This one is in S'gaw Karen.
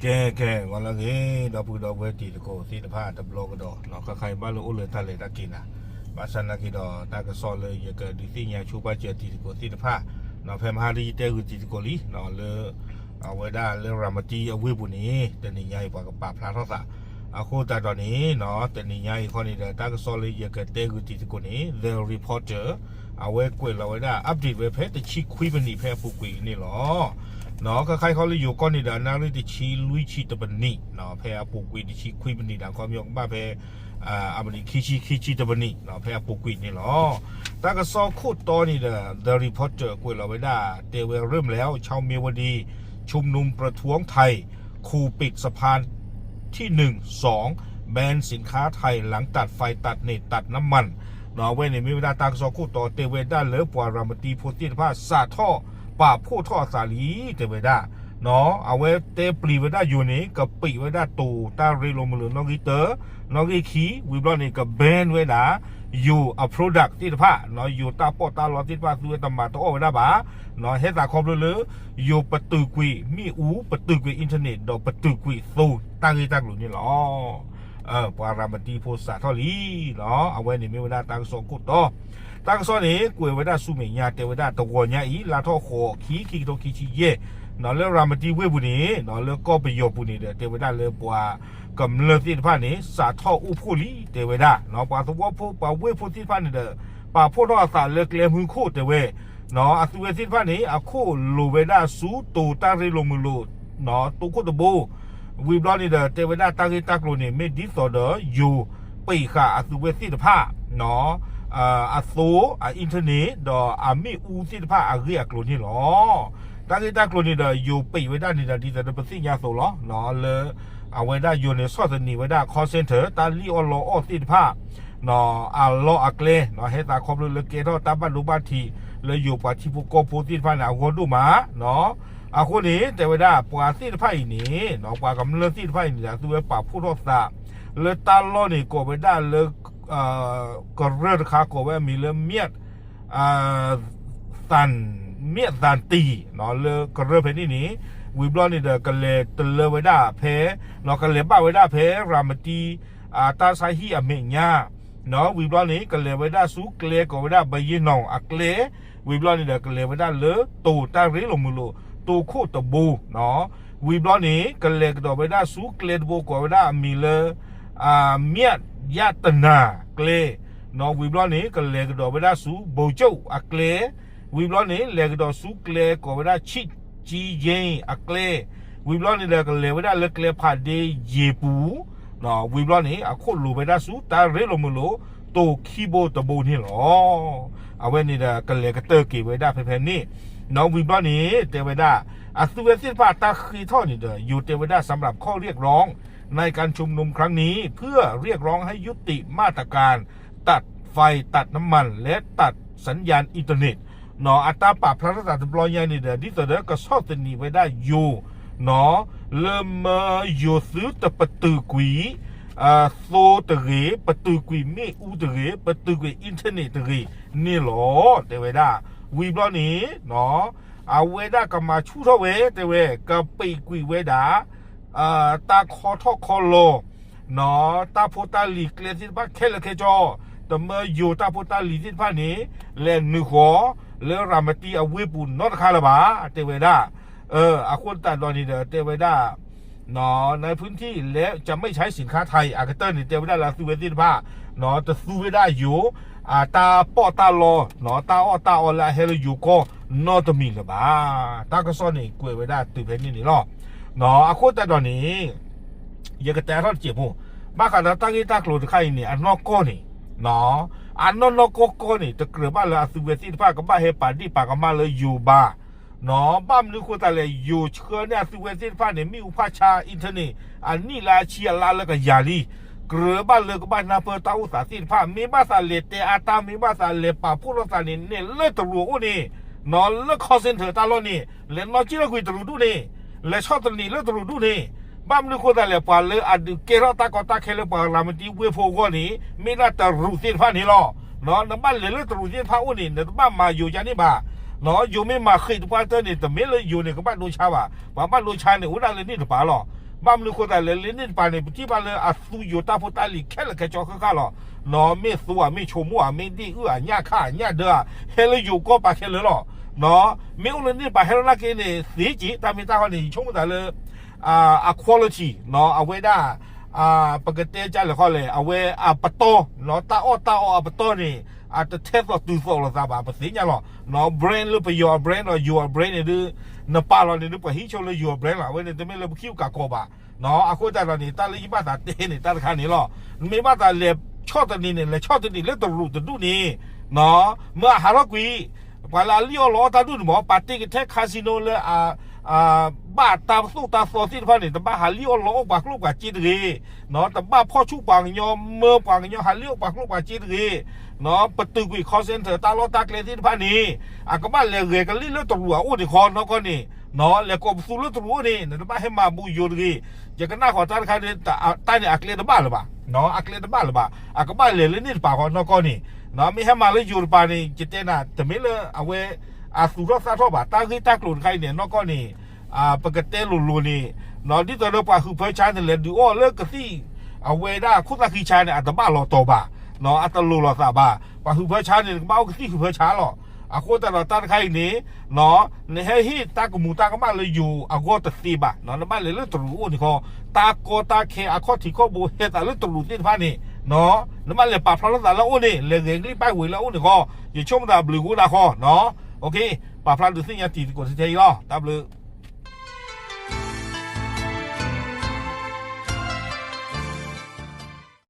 ကဲ ကဲ ဂီၤလၢအဂ့ၤ ဒီပုၢ်ဒီဝဲၢ်တံၤသကိးသ့ၣ်တဖၣ်တဘျီကဒီး ခါခါအံၤဘၣ်လၢအိၣ်လၢတၢ်လဲၤတၢ်က့ၤနၤ, ဘၣ်ဆၣ်နာ်က့ဒီး တၢ်ကစီၣ်လၢယကဒုးသ့ၣ်ညါဆိပာ်စၢၤတံၤသကိးသ့ၣ်တဖၣ်, ဖဲမဟါဒ်ယတဲဂုာ်တံၤသကိးလံ လၢ အဝဲဒၣ်လၢရၤမတံအဝ့ၢ်ပူၤန့ၣ် တနံၤညါအံၤပှၤကပာ်ဖျါထီၣ်သး, အဃိသတးဒီးန့ၣ် တနံၤညါအံၤခီန့ၣ်ဒီး တၢ်ကစီၣ်လၢယကတဲဂုာ်တံၤသကိးန့ၣ် The Reporter အဝဲကွဲးလီၤဝဲဒၣ် update ဝဲဖဲတဆံခွံမံးနံးဖဲအပူၤကွံာ်န့ၣ်လီၤ. နီၢ် ခါခါအံၤခီလၢယိၤကီၢ်န့ၣ်ဒီး အနၣ်ရံၣ်တဆံလွံၢ်ဆံတပနံး နီၢ် ဖဲအပူၤကွံာ်တဆံခွံမံးနံးဒီး ခီပညီကဘၣ်ဖဲ အမံးနံးခံဆံ ခံဆံတပနံး နီၢ် ဖဲအပူၤကွံာ်န့ၣ်လီၤ. တၢ်ကစီၣ်ခိၣ်တီန့ၣ်ဒီး The Reporter ကွဲးလီၤဝဲဒၣ် တဲဝဲ เริ่มแล้ว ชาวเมียวดี ชุมนุมประท้วงไทย ขู่ปิดสะพานที่หนึ่ง สอง แบนสินค้าไทย หลังตัดไฟตัดเน็ตตัดน้ำมัน နီၢ် အဝဲန့ၣ်မ့ၢ်ဝဲဒၣ်တၢ်ကစီၣ်ခိၣ်တီ တဲဝဲဒၣ်လၢပှၤရၤမတံဖိသ့ၣ်တဖၣ် စးထီၣ်ပာ်ဖှိၣ်ထီၣ်အသးလံ တဲဝဲဒၣ်, နီၢ် အဝဲတဲပျံၤဝဲဒၣ်ယိၤန့ၣ် ကပံးဝဲဒၣ်တိၤတၢ်ရ့လိာ်မုာ်လိာ်နီၣ်ဂံၢ်တၢ, နီၣ်ဂံၢ်ခံ ဝံၤဘျီန့ၣ် က ban ဝဲဒၣ် ယိၤအ product သ့ၣ်တဖၣ်, နီၢ် ယိၤတၢ်ပီးတၢ်လီသ့ၣ်တဖၣ် သုဝဲတမၤတအီၣ်ဝဲဒၣ်ဘၣ်, နီၢ် ဟဲသးခီဖျိလၢ ယိၤပတုာ်ကွံာ်မ့ၣ်အူ ပတုာ်ကွံာ် internet ဒီးပတုာ်ကွံာ်သိတၢ်ဂ့ၢ်တၢ်ကျိၤန့ၣ်လီၤ. ပှၤရၤမတံဖိစးထီၣ်လံ နီၢ် အဝဲန့ၣ်မ့ၢ်ဝဲဒၣ်တၢ်ကစီၣ်ခိၣ်တီ, တၢ်ကစီၣ်န့ၣ် ကွဲးဝဲဒၣ်ဆူမဲာ်ညါ တဲဝဲဒၣ်တဂီၤညါအံၤ လါထီၣ်ဃိးခံ ခံကထိခံဆံယဲၢ် နီၢ် လၢရၤမတံဝ့ၢ်ပူၤန့ၣ် နီၢ် လၢကီၢ်ပယီၤပူၤန့ၣ်ဒီး တဲဝဲဒၣ်လၢပှၤကမျၢၢ်သ့ၣ်တဖၣ်န့ၣ် စးထီၣ်အိၣ်ဖှိၣ်လံ တဲဝဲဒၣ်, နီၢ် ပှၤသဝီဖိပှၤဝ့ၢ်ဖိသ့ၣ်တဖၣ်န့ၣ်ဒီး ပာ်ဖှိၣ်ထီၣ်အသးလၢကျဲမုၢ်ခိၣ် တဲဝဲ နီၢ် အသုဝဲသ့ၣ်တဖၣ်န့ၣ် အခိၣ်လိၤဝဲဒၣ်ဆူတိၤတၢ်ရ့လိာ်မုာ်လိာ် နီၢ် တိၤခိၣ်တဘိ, ဝံၤဘျီန့ၣ်ဒီး တဲဝဲဒၣ်တၢ်ဂ့ၢ်တၢ်ကျိၤန့ၣ် မ့ၢ်ဒ်သိးဒီး ယိၤပံးဃာ်အသုဝဲသ့ၣ်တဖၣ် နီၢ် အသိ အ internet ဒီးအမ့ၣ်အူသ့ၣ်တဖၣ်အဂ့ၢ်အကျိၤန့ၣ်လီၤ. တၢ်ဂ့ၢ်တၢ်ကျိၤန့ၣ်ဒီး ယိၤပံးဝဲဒၣ်န့ၣ်ဒီး ဒ်သိးဒီးပသ့ၣ်ညါအသိးလီၤ, နီၢ် လၢ အဝဲဒၣ်ယိၤန့ၣ် ဆီၣ်သနံးဝဲဒၣ် call center တၢ်လံၣ်အီၣ်လီအီၣ်သ့ၣ်တဖၣ် နီၢ် အလီၢ်အကျဲ နီၢ် ဟဲသးခီဖျိလၢကဲထီၣ်တၢ်ဘၣ်ဒိဘၣ်ထံး လၢယိၤပှၤထံဖိကီၢ်ဖိသ့ၣ်တဖၣ်န့ၣ် အဂီၢ်ဒိၣ်မး, နီၢ် အဃိန့ၣ် တဲဝဲဒၣ်ပှၤသ့ၣ်တဖၣ်အံၤန့ၣ် နီၢ် ပှၤကမျၢၢ်သ့ၣ်တဖၣ်အံၤန့ၣ်ဒီး အသုဝဲပာ်ဖှိၣ်ထီၣ်သး လၢတၢ်လီၢ်န့ၣ် ကိးဝဲဒၣ်လၢ ကရၢၢ်တခါ ကိးဝဲအမံၤလၢ မၠၣ် သၣ် မၠၣ်သၣ်တံၢ် နီၢ် လၢကရၢၢ်ဖဲန့ၣ်န့ၣ်, ဝံၤဘျီန့ၣ်ဒီး ကလဲၤတလၢဝဲဒၣ်ဖဲ နီၢ် ကလဲၤဘၣ်ဝဲဒၣ်ဖဲရၤမတံ တၢ်ဆါဟံၣ်အမဲာ်ညါ, နီၢ် ဝံၤဘျီန့ၣ် ကလဲၤဝဲဒၣ်ဆူကျဲ ကိးဝဲဒၣ် ဘယ့ၣ်နီၣ် အကျဲ, ဝံၤဘျီန့ၣ်ဒီး ကလဲၤဝဲဒၣ်လၢတိၤတၢ်ရ့လိာ်မုာ်လိာ် တိၤခိၣ်တဘိ, နီၢ် ဝံၤဘျီန့ၣ် ကလဲၤကဒီးဝဲဒၣ်ဆူကျဲတဘိ ကိးဝဲဒၣ်အမံၤလၢ မၠၣ်ယၣ်တနၢ်ကျဲ, နီၢ် ဝံၤဘျီန့ၣ် ကလဲၤကဒီးဝဲဒၣ်ဆူ ဘိကၠိၣ်အကျဲ, ဝံၤဘျီန့ၣ် လဲၤကဒီးဆူကျဲ ကိးဝဲဒၣ် ဆံၣ်ကၠံယ့ၣ်အကျဲ, ဝံၤဘျီန့ၣ်ဒီး ကလဲၤဝဲဒၣ်လၢကျဲဖးဒ့ယ့ၤပူၤ, နီၢ် ဝံၤဘျီန့ၣ် အခိၣ်လိၤဝဲဒၣ်ဆူတၢ်ရ့လိာ်မုာ်လိာ် တိၤခံဘိတဘိန့ၣ်လီၤ. အဝဲန့ၣ်ဒီး ကလဲၤကတၢၢ်က့ၤဝဲဒၣ်ဖဲဖဲန့ၣ်, နီၢ် ဝံၤဘျီန့ၣ် တဲဝဲဒၣ် အသုဝဲသ့ၣ်တဖၣ်တၢ်ဃ့ထီၣ်န့ၣ်ဒီး ယိၤတဲဝဲဒၣ် สำหรับข้อเรียกร้องในการชุมนุมครั้งนี้ เพื่อเรียกร้องให้ยุติมาตรการตัดไฟตัดน้ำมันและตัดสัญญาณอินเทอร์เน็ต နီၢ် အတၢ်ပာ်ဖျါထီၣ်သးတဘျီညါန့ၣ်ဒီး ဒ်သိးဒီးကဆီၣ်သနံးဝဲဒၣ်ယိၤ နီၢ် လၢမၢယိၤသုတပတုာ်ကွံာ် သိတဂ့ၤ, ပတုာ်ကွံာ်မ့ၣ်အူတဂ့ၤ, ပတုာ်ကွံာ် internet တဂ့ၤန့ၣ်လီၤ တဲဝဲဒၣ်. ဝံၤဘျီန့ၣ် နီၢ် အဝဲဒၣ်ကမၤဆူၣ်ထီၣ်ဝဲ တဲဝဲ ကပံးကွံာ်ဝဲဒၣ် တၢ်ခီထီၣ်ခီလီၤ နီၢ် တၢ်ဖိတၢ်လံၤကျဲသ့ၣ်တဖၣ်ခဲလၢာ်ခဲဆ့, တမၢယိၤတၢ်ဖိတၢ်လံၤသ့ၣ်တဖၣ်န့ၣ် လဲၤနုာ်ဃီၤ လၢရၤမတံအဝ့ၢ်ပူၤနီတခါလၢၤဘၣ် တဲဝဲဒၣ်. အဃိသတးဒီးန့ၣ်ဒီး တဲဝဲဒၣ် နီၢ် ในพื้นที่และจะไม่ใช้สินค้าไทย အကတၢၢ်န့ၣ် တဲဝဲဒၣ်လၢအသုဝဲသ့ၣ်တဖၣ် နီၢ် တသူဝဲဒၣ်ယိၤ အတၢ်ပီးတၢ်လီ နီၢ် တၢ်အီၣ်တၢ်အီလၢအဟဲလၢယိၤကီၢ်နီတမံၤလၢၤဘၣ်. တၢ်ကစီၣ်န့ၣ် ကွဲးဝဲဒၣ်တုၤဖဲန့ၣ်န့ၣ်လီၤ. နီၢ် အဃိသတးဒီးန့ၣ် ယကတဲထီၣ်တစဲးဖိ, ဘၣ်ဃးဒီးတၢ်ဂ့ၢ်တၢ်ကျိၤတခါအံၤန့ၣ် အနီၢ်ကီၢ်န့ၣ် နီၢ် အနီၢ်နီၢ်ကီၢ်ကီၢ်န့ၣ် တကြၢးဘၣ်လၢအသုဝဲသ့ၣ်တဖၣ်ကဘၣ်ဟဲပာ်ဒ့ၣ်ပာ်ကမၣ်လၢယိၤဘၣ်, နီၢ် ဘၣ်မနုၤဃိသတးလဲၣ် ယိၤဆှၢန့ၢ်အသုဝဲသ့ၣ်တဖၣ်န့ၣ် မ့ၣ်အူဖးဆါ internet အနံၣ်လၢအဆံအလါလၢကယၤလံ, ကြၢးဘၣ်လၢကဘၣ်နၢ်ပၢၢ်တၢ်အိၣ်သးသ့ၣ်တဖၣ်, မ့ၢ်ဘၣ်သးလဲၤတဲအါတၢ် မ့ၢ်ဘၣ်သးလဲၤပာ်ဖှိၣ်ထီၣ်သးန့ၣ် နဲၣ်လၢတရူးအအိၣ်န့ၣ်, နီၢ် လၢ call center တၢ်လီၢ်န့ၣ် လဲၤနီၢ်ကံၣ်ထီၣ်ကွံာ်တရူးဒူၣ်န့ၣ်, လဲၤဆီၣ်သနံးလၢတရူးဒူၣ်န့ၣ်, ဘၣ်မနုၤဃိသတးလဲၣ် ပှၤလၢအဒုးကဲထီၣ်တၢ်ကီတၢ်ခဲလၢပှၤရၤမတံဝ့ၢ်ဖိအဂီၢ်န့ၣ် မ့ၢ်ဒၣ်တရူးသ့ၣ်တဖၣ်န့ၣ်လီၤ. နီၢ် နဘၣ်လဲၤလၢတရူးသ့ၣ်တဖၣ်အအိၣ်န့ၣ် နတဘၣ်မၤယိၤဒ်န့ၣ်ဘၣ်. နီၢ် ယိၤမ့ၢ်မၤဃံးတပှၢ်တၢၢ်န့ၣ် တမ့ၢ်လၢယိၤန့ၣ် ကဘၣ်ဒိဆါဘၣ်, ပှၤဘၣ်ဒိဆါန့ၣ် အိၣ်ဒၣ်လၢန့ၣ်တပၤလီၤ. ဘၣ်မနုၤအဃိသတးလဲၣ် လၢန့ၣ်တပၤန့ၣ် ပထံၣ်ဘၣ်လၢအသူယိၤတၢ်ဖိတၢ်လံၤခဲလၢာ်ခဲဆ့ဃၣ်ဃၣ်လီၤ. မ့ၢ်သူဧါ မ့ၢ်ဆိကမိၣ်ဧါ မ့ၢ်ဒ့ၣ်အုၣ်ဧါ ညၣ်ခၣ်ညၣ်ဒၢဧါ ဟဲလၢယိၤကီၢ်ပၤခဲလၢာ်လီၤ. မ့ၢ်အိၣ်လၢန့ၣ်တပၤဟဲလီၤနာ်က့န့ၣ် သ့က့ၤ တၢ်မ့ၢ်တၢ်တီန့ၣ် ယဆိကမိၣ်သးလၢ အ quality အဝဲဒၣ် ပကတဲကလဲာ်ဃီလဲၣ် အဝဲအပတီၢ် တၢ်အီၣ်တၢ်အီအပတီၢ်န့ၣ် အတထဲသိးတုၤသိးလိာ်သးဘၣ် ပသ့ၣ်ညါလီၤ. brand လၢပယီၤအ brand ဒီးယိၤအ brand န့ၣ်ဒုး နပာ်လီၤန့ၣ်ဒုး ပှၤဟံးဆိလၢယိၤအ brand လီၤ. အဝဲန့ၣ်တမ့ၢ်လၢပ ကံၣ်ကးကီး ဘၣ်. အဃိသတးဒီးန့ၣ် တၢ်လၢယဘၣ်သးတဲန့ၣ် တၢ်တခါန့ၣ်လီၤ. နမ့ၢ်ဘၣ်သးလဲၤဆီၣ်တနံၤန့ၣ် လဲၤဆီၣ်တနံၤလၢတရူးတဒူၣ်န့ၣ် မ့ၢ်အဟးထီၣ်ကွံာ် ပှၤလၢအလံၣ်အီၣ်လီအီၣ်တၢ်ဒူၣ်န့ၣ်မ့ၢ် ပာ်တ့ၢ်ကထဲ casino လၢ ဘၣ်တၢ်သိၣ်တၢ်သီသ့ၣ်တဖၣ်န့ၣ် တဘၣ်ဟးလံၣ်အီၣ်လီအီၣ်ပှၤကျိၣ်ပှၤစ့တဂ့ၤ, တဘၣ်ဖီၣ်ဆူၣ်ပှၤကညီ မၢပှၤကညီဟးလံၣ်အီၣ်ပှၤကျိၣ်ပှၤစ့တဂ့ၤ, ပတုာ်ကွံာ် call center တၢ်လီၢ်တၢ်ကျဲသ့ၣ်တဖၣ်န့ၣ် အကဘၣ်လဲၤဂဲၤကလံၣ်လၢတရူးအအိၣ်န့ၣ်ခီနီၢ်ကီၢ်န့ၣ်, လဲၤကိးပသူလၢတရူးအိၣ်န့ၣ် နတဘၣ်ဟဲမၤဘူးယိၤတဂ့ၤ. ယကနၣ်ဃီၤတၢ်တခါန့ၣ် တၢ်န့ၣ်အကျဲတဘၣ်လၢၤဘၣ်, အကျဲတဘၣ်လၢၤဘၣ်, အကဘၣ်လဲၤလၢန့ၣ်တပၤဃီနီၢ်ကီၢ်န့ၣ်, မ့ၢ်ဟဲမၤလၢယိၤတပၤန့ၣ် ယတဲနၤ တမ့ၢ်လၢအဝဲ အသူၣ်ထီၣ်သၣ်ထီၣ်ဘၣ် တၢ်ဂ့ၢ်တၢ်ကျိၤတခါအံၤန့ၣ် နီၢ်ကီၢ်န့ၣ် ပကတဲလိၤလိၤန့ၣ်, ဒ်သိးဒီးပှၤဟုးဖၢဆါန့ၣ် လဲၤဒုးအီၣ်လၢကသံၣ် အဝဲဒၣ်ခိၣ်သၣ်ဃံဆါန့ၣ် အတဘၣ်လီၤတီၤဘၣ်, အတလိၤလိာ်သးဘၣ်, ပှၤဟုးဖၢဆါန့ၣ် နကဘၣ်အိၣ်ကသံၣ်ဟုးဖၢဆါလီၤ. အဃိသတးဒီးတၢ်တခါအံၤန့ၣ် နဟဲဟ့ၣ်တၢ်ကမူၤတၢ်ကမၣ်လၢယိၤအဂီၢ်တသ့ဘၣ်, နဘၣ်လဲၤလၢတရူးအိၣ်န့ၣ်ဃီ, တၢ်ကီတၢ်ခဲအခီၣ်ထံးခီၣ်ဘိဟဲသးလၢတရူးသ့ၣ်တဖၣ်န့ၣ်, နဘၣ်လဲၤပာ်ဖျါလိာ်သးလၢအအိၣ်န့ၣ် လဲၤဂဲၤကလံၣ်ပၢ်ဝဲလၢအအိၣ်န့ၣ်ဃီ, ယဆိကမိၣ်သးဘျုးကအိၣ်ဒၣ်ဃီ, ပာ်ဖျါဒုးသ့ၣ်ညါတံၤသကိးထဲအံၤလီၤ. တၢ်ဘျုး